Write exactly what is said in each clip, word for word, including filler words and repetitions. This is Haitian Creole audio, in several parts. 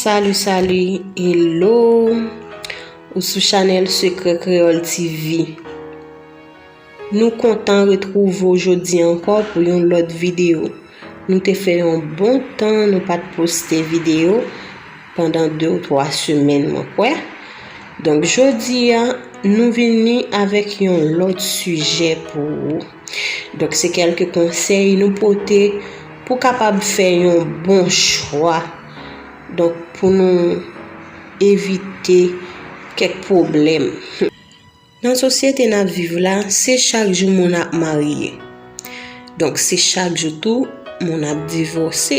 Salut, salut, hello. Ou sou chanèl Sekrè Kreyòl T V. Nou kontan retwouve w jodi ankò pou yon lòt videyo. Nou te fè yon bon tan nou pa t poste videyo pandan de ou twa semèn, mwen kwè. Donk, jodi a, nou vini avèk yon lòt sijè pou ou. Donk, se kèlke konsèy nou pote pou kapab fè yon bon chwa. Donk, pou nou evite kèk pwoblèm. Nan sosyete n ap viv la, se chak jou moun ap marye. Donk, se chak jou tou moun ap divòse.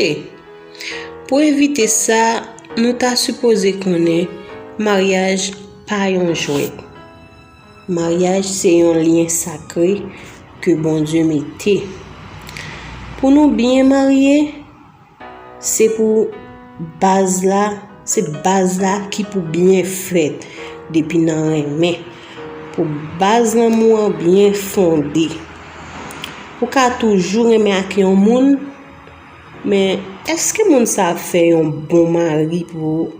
Pou evite sa, nou ta sipoze konnen maryaj pa yon jwèt. Maryaj se yon lyen sakre ke Bondye mete. Pou nou byen marye, se pou baz la, se baz la ki pou byen fèt depi nan renmen. Pou baz lanmou an byen fonde. Ou ka toujou renmen ak yon moun, men èske moun sa ap fè yon bon mari pou ou?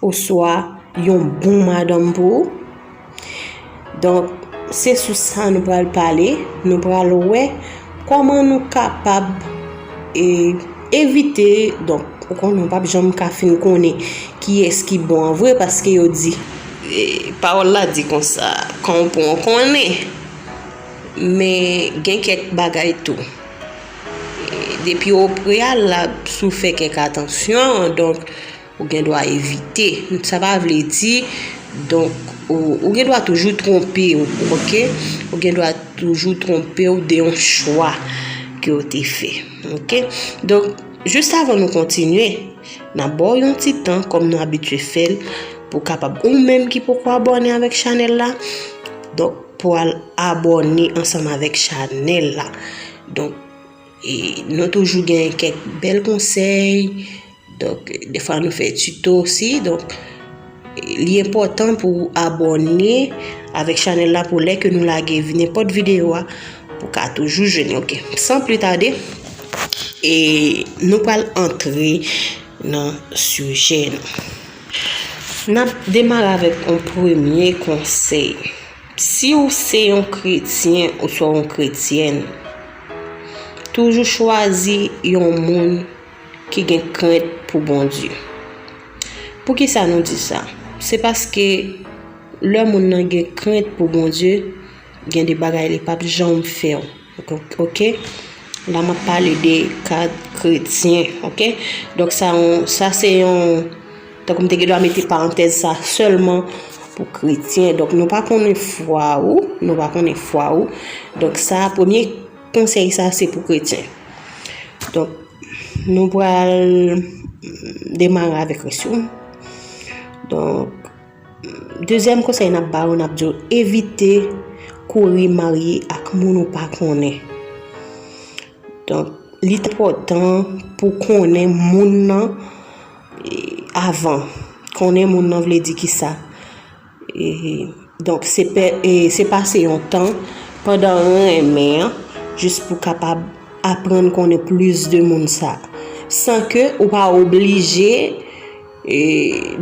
Oswa yon bon madanm pou ou? Donk, se sou sa nou pral pale, nou pral wè kòman nou kapab e, evite, donk, ou konnen w p ap janm ka fin konnen kiyès ki bon an vre, paske yo di, e, pawòl la di konsa, kan w pran w konnen, men gen kèk bagay tou. E, depi o preyalab, si w fè kèk atansyon, donk, ou gen dwa evite. Sa pa vle di, donk, ou, ou gen dwa toujou twonpe w, oke? Ou gen dwa toujou twonpe w de yon chwa ke w te fè, oke? Donk, jis avan nou kontinye, n ap ba w yon ti tan, kòm nou abitye fè l, pou w kapab, ou menm ki poko abòne avèk chanèl la, donk, pou al abòne ansanm avèk chanèl la. Donk, e, nou toujou gen kèk bèl konsèy, donk, defwa nou fè tito osi. Donk, li enpòtan pou w abòne avèk chanèl la pou lè ke nou lage vi-, nenpòt videyo a, pou w ka toujou jwenn li, oke. San pli tade, e nou pral antre nan sijè nou. N ap demare avèk yon premye konsèy. Si w se yon kretyen oswa yon kretyèn, toujou chwazi yon moun ki gen krent pou Bondye. Poukisa nou di sa? Se paske lè moun nan gen krent pou Bondye, gen de bagay li p ap janm fè w. Oke? La, m ap pale de kad kretyen, oke? Donk, sa, yon, sa se yon, tankou m te gen dwa mete parantèz sa sèlman pou kretyen. Donk, nou pa konnen fwa ou, nou pa konnen fwa ou. Donk, sa, premye konsèy sa, se pou kretyen. Donk, nou pral demare avèk rès yo. Donk, dezyèm konsèy n ap ba ou, n ap di w evite kouri marye ak moun ou pa konnen. Donk, li enpòtan pou konnen moun nan, e, avan. Konnen moun nan vle di kisa? E, donk, se pè-, e, se pase yon tan pandan renmen an, jis pou kapab aprann konnen plis de moun sa. San ke ou pa oblije, e,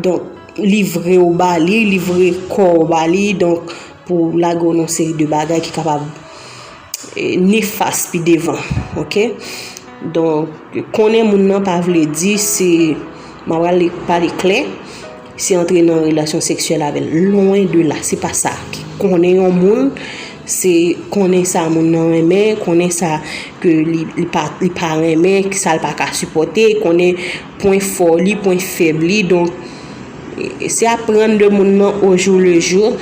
donk, livre w ba li, livre kò w ba li, donk, pou lage w nan seri de bagay ki kapab, e, nefas pi devan, oke? Donk, konnen moun nan pa vle di se, m ap pale, pale klè, se antre nan relasyon seksyèl avè l. Lwen de la, se pa sa. Konnen yon moun, se konnen sa moun nan renmen, konnen sa ke li, li pa, li pa renmen, sa l pa ka sipòte, konnen pwen fò li, pwen fèb li. Donk, e, se aprann de moun nan au jour le jour,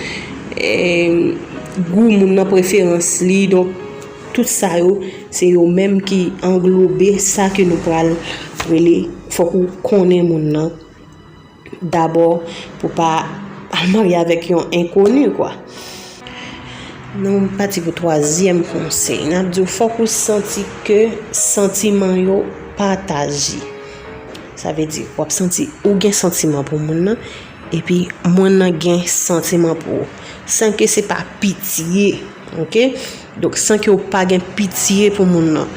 e, gou moun nan, preferans li. Donk, tout sa yo, se yo menm ki anglobe sa ke nou pral rele, fòk ou konnen moun nan dabò pou pa al marye avèk yon enkoni, kwa. Nou pati pou twazyèm konsèy. N ap di w fòk ou santi ke santiman yo pataje. Sa vle di, w ap santi ou gen santiman pou moun nan, epi moun nan gen santiman pou ou. San ke se pa pitye, oke? Donk, san ke w pa gen pitye pou moun nan.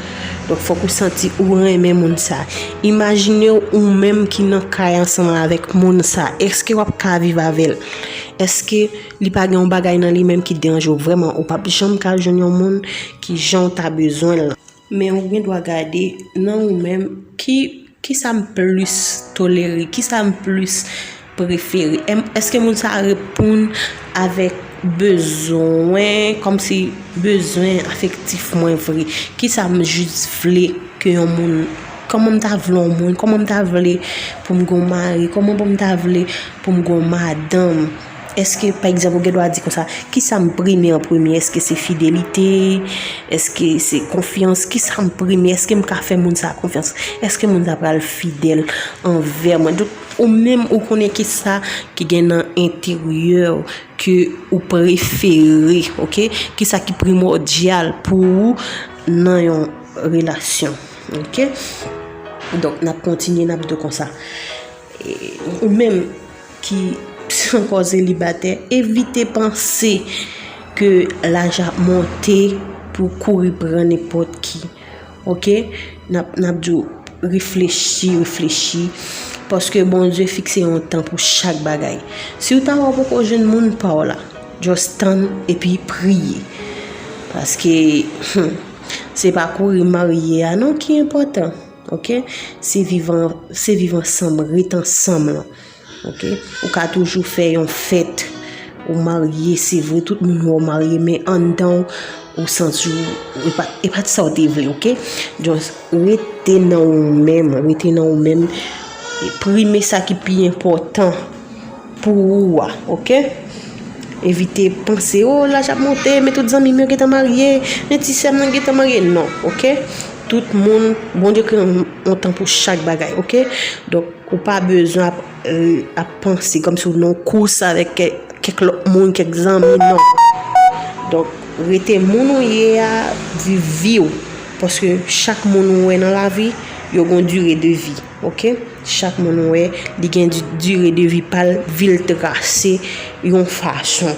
Donk, fòk ou santi ou renmen moun sa. Imajine w ou menm ki nan kay ansanm avèk moun sa. Èske w ap ka viv avè l? Èske li pa gen yon bagay nan li menm ki deranje w vrèman? Ou p ap janm ka jwenn yon moun ki jan w ta bezwen l lan. Men ou gen dwa gade nan ou menm ki, ki sa m plis tolere, ki sa m plis prefere. Èske moun sa reponn avèk bezwen, kòmsi bezwen afektif mwen vre? Ki sa m jis vle ke yon moun, kòman m ta vle yon moun, kòman m ta vle pou m gen yon mari, kòman pou m ta vle pou m gen yon madanm? Èske, pa egzanp, ou gen dwa di konsa, ki sa m prime an premye? Èske se fidelite? Èske se konfyans? Ki sa m prime? Èske m ka fè moun sa konfyans? Èske moun sa pral fidèl anvè mwen? Donk, ou menm, ou konnen ki sa ki gen nan enteryè w ke ou prefere, oke? Ki sa ki primòdyal pou ou nan yon relasyon, oke? Donk, n ap kontinye, n ap di konsa. E, ou menm ki ankò selibatè, evite panse ke laj ap monte pou kouri pran nenpòt ki. Oke? N ap, n ap di w, reflechi, reflechi. Paske Bondye fikse yon tan pou chak bagay. Si w ta wè w poko jwenn moun pa w la, just tann epi priye. Paske, hmm, se pa kouri marye a non ki enpòtan. Oke? Se viv an-, se viv ansanm, ret ansanm lan. Oke? Ou ka toujou fè yon fèt. Ou marye, se vre, tout moun wè w marye, men anndan w, ou santi w, e pa, e pa t sa w te vle, oke? Just rete nan ou menm, rete nan ou menm. E prime sa ki pi enpòtan pou ou a, oke? Evite panse, "O, laj ap monte, men tout zanmi m yo gentan marye, men ti sè m nan gentan marye." Non, oke? Tout moun, Bondye kreye yon, yon tan pou chak bagay, oke? Donk, ou pa bezwen ap, euh, ap panse kòmsi w nan yon kous avèk kè-, kèk lòt moun, kèk zanmi, non. Donk, rete moun ou ye a, viv vi w. Paske chak moun ou wè nan lavi, yo gon dire de vi, oke? Chak moun ou wè, li gen di-, dire de vi pa l, vi l trase yon fason.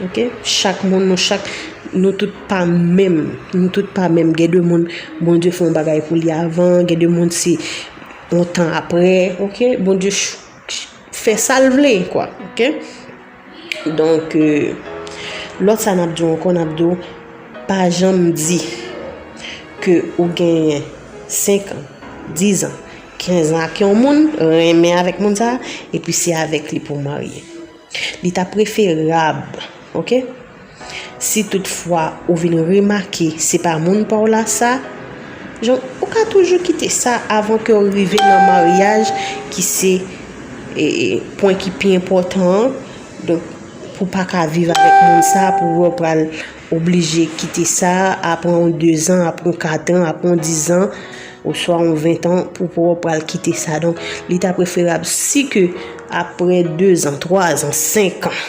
Oke? Chak moun, nou chak, nou tout pa menm. Nou tout pa menm. Gen de moun, Bondye fè yon bagay pou li avan. Gen de moun, se yon tan apre. Oke? Bondye ch-, ch-, fè sa l vle, kwa. Oke? Donk, euh, lòt sa n ap di w ankò, n ap di w, pa janm di ke ou genyen senk an, diz an, kenz an ak yon moun, renmen avèk moun sa, epi se avèk li pou w marye. Li ta preferab, oke? Si toutfwa ou vin remake se pa moun pa w la sa, jan, ou ka toujou kite sa avan ke w rive nan maryaj ki se, e, e, pwen ki pi enpòtan an. Donk, pou w pa ka viv avèk moun sa, pou w pral oblije kite sa, apre yon dezan, apre yon katran, apre yon dizan, oswa yon ventan, pou, pou w pral kite sa. Donk, li ta preferab si ke apre dezan, twazan, senk an,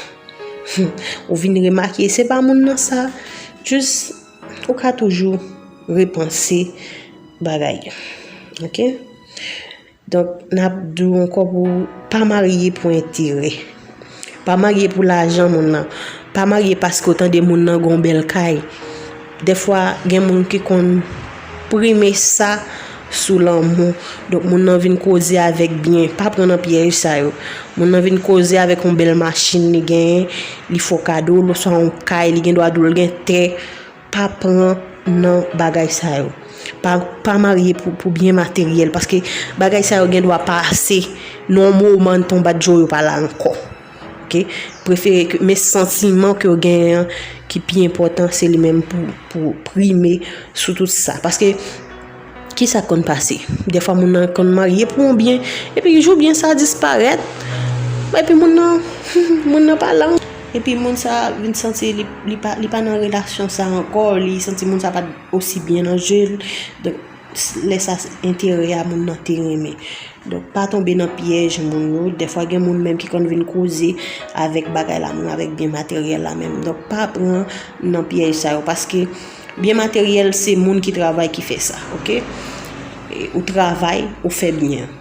ou vin remake, se pa moun nan sa, jis, ou ka toujou repanse bagay yo. Oke? Donk, n ap di w ankò pou w pa marye pou enterè. Pa marye pou lajan moun nan. Pa marye paske w tande moun nan gon bèl kay. Dèfwa, gen moun ki konn prime sa sou lanmou. Donk, moun nan vin koze avèk byen. Pa pran nan pyèj sa yo. Moun nan vin koze avèk yon bèl machin li genyen, li fè w kado l, oswa yon kay, li gen dwa di w l gen tè. Pa pran nan bagay sa yo. Pa, pa marye pou, pou byen materyèl, paske bagay sa yo gen dwa pase nan yon moman, ton bat jo yo pa la ankò. Oke? Prefere ke, men santiman ke w genyen an ki pi enpòtan, se li menm pou, pou prime sou tout sa. Paske, ki sa k konn pase? Dèfwa moun nan konn marye pou yon byen, epi jou byen sa disparèt, epi moun nan, moun nan pa la. Epi moun sa vin santi li, li pa, li pa nan relasyon sa ankò, li santi moun sa pa t osi byen nan je l. Donk, s-, lè sa, s-, enterè a moun nan te renmen. Donk, pa tonbe nan pyèj moun yo. Dèfwa, gen moun menm ki konn vin koze avèk bagay la menm, avèk byen materyèl la menm. Donk, pa pran nan pyèj sa yo, paske byen materyèl, se moun ki travay ki fè sa, oke? E, ou travay, ou fè byen.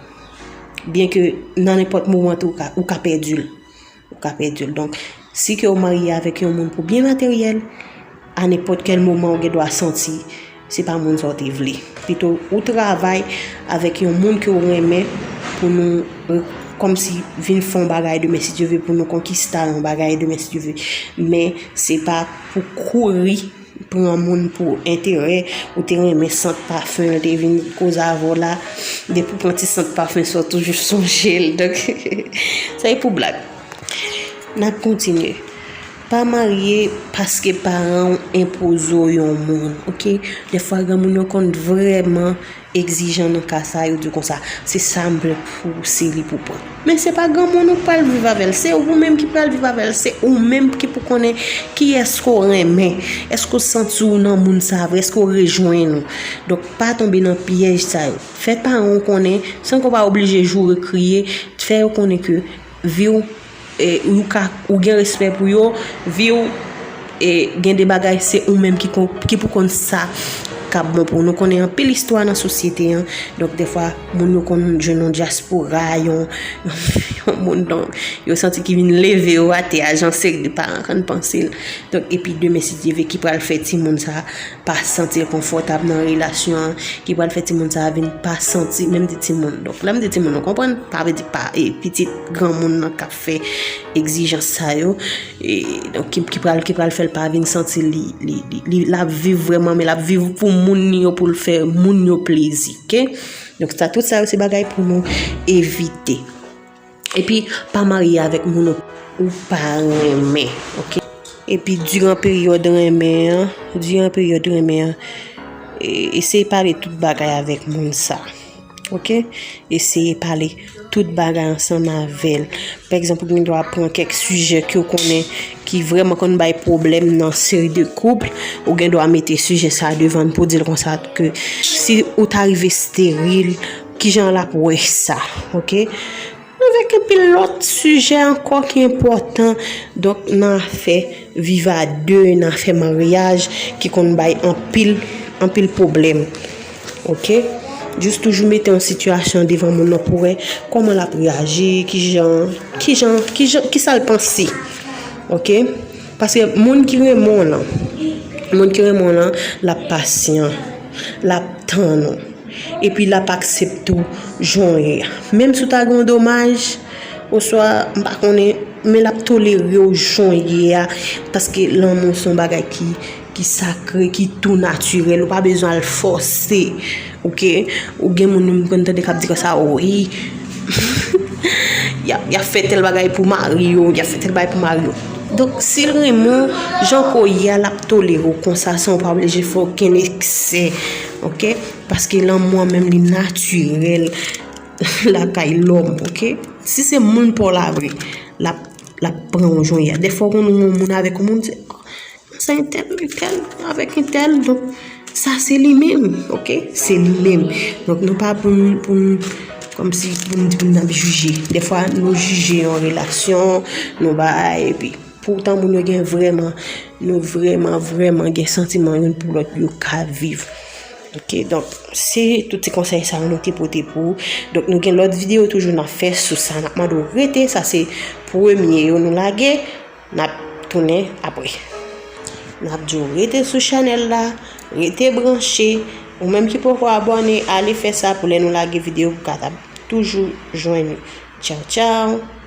Byen ke nan nenpòt moman tou, ou ka, ou ka pèdi l. Ou ka pèdi l. Donk, si ke w marye avèk yon moun pou byen materyèl, a nenpòt kèl moman ou gen dwa santi se pa moun sa w te vle. Pito ou travay avèk yon moun ke w renmen pou nou, kòmsi, vin fè yon bagay demen si Dye vle, pou nou konkista yon bagay demen si Dye vle. Men se pa pou kouri pran moun pou enterè. Ou te renmen sant pafen l, te vin koze avè w la. Depi w pran ti sant pafen sa, w toujou sonje l. Donk, sa e pou blag. N ap kontinye. Pa marye paske paran w enpoze w yon moun, oke? Dèfwa, granmoun yo konn vrèman egzijan nan ka sa, yo di w konsa, se sa m vle pou w, se li pou w pran. Men se pa granmoun ou k pral viv avè l, se ou menm ki pral viv avè l, se ou menm ki pou konnen kiyès ke w renmen, èske w santi w nan moun sa vre, èske w rejwenn ou. Donk, pa tonbe nan pyèj sa yo. Fè paran w konnen, san ke w pa oblije joure, kriye, fè yo konnen ke vi w, e, ou ka, ou gen respè pou yo, vi w, e, gen de bagay se ou menm ki kon, ki pou konn sa k ap bon pou ou. Nou konnen anpil istwa nan sosyete an, donk dèfwa moun yo konn jwenn yon dyaspora, yon, yon moun, donk, yo santi ki vin leve yo atè a, jan seri de paran konn panse l. Donk, epi demen, si Dye vle, ki pral fè timoun sa pa santi l konfòtab nan relasyon an, ki pral fè timoun sa a vin pa santi, menm de timoun. Donk, lè m di timoun, nou konprann, pa vle di pa, e, pitit granmoun nan k ap fè egzijans sa yo, e, donk, ki, ki pral, ki pral fè l pa vin santi li, li, li, li, l ap viv vrèman, men l ap viv pou moun yo, pou l fè moun yo plezi, oke? Donk, sa, tout sa yo, se bagay pou nou evite. Epi, pa marye avèk moun ou, ou pa renmen, oke? Epi, diran peryòd renmen an, diran peryòd renmen an, e, eseye pale tout bagay avèk moun sa, oke? Eseye pale tout bagay ansanm avè l. Pa egzanp, ou gen dwa pran kèk sijè ke w konnen ki vrèman konn bay pwoblèm nan seri de koup, ou gen dwa mete sijè sa devan l pou di l konsa ke si ou ta rive esteril, kijan l ap wè sa, oke? Avèk anpil lòt sijè ankò ki enpòtan. Donk, nan afè viv a de, nan afè maryaj, ki konn bay anpil, anpil pwoblèm. Oke? Jis toujou mete yon sitiyasyon devan moun nan pou wè kòman l ap reyaji, kijan, kijan, kijan, kisa l panse. Oke? Paske moun ki renmen w lan, moun ki renmen w lan, l ap pasyan, l ap tann ou. Epi l ap aksepte w jan w ye a. Menm si w ta gen yon domaj, oswa, m pa konnen, men l ap tolere w jan w ye a, paske lanmou se yon bagay ki, ki sakre, ki tou natirèl, ou pa bezwen al fòse, oke? Ou gen moun, m konn tande k ap di konsa, wi, y ap, y ap fè tèl bagay pou mari yo, y ap fè tèl bagay pou mari yo. Donk, si l renmen w, jan ke w ye a, l ap tolere w konsa, san w pa oblije fè okenn eksè, oke? Paske lanmou an menm li natirèl lakay lòm, oke? Si se moun pa w la vre, l ap, l ap pran w jan w ye a. Dèfwa w konn wè yon moun avèk yon moun, se, "Oh, se entèl, entèl, avèk entèl." Donk, sa se li menm, oke? Se li menm. Donk, nou pa pou n, pou n, kòmsi pou n di pou n ap jije. Dèfwa, nou jije yon relasyon, nou bay, epi poutan moun yo gen vrèman, nou vrèman, vrèman gen santiman youn pou lòt, yo ka viv. Oke, donk, se tout ti konsèy sa yo nou te pote pou ou. Donk, nou gen lòt videyo toujou n ap fè sou sa. N ap mande w rete, sa se premye yo nou lage. N ap tounen apre. N ap di w rete sou chanèl la, rete branche. Ou menm ki poko abòne, ale fè sa pou lè nou lage videyo, pou w kapab toujou jwenn yo. Tchaw, tchaw!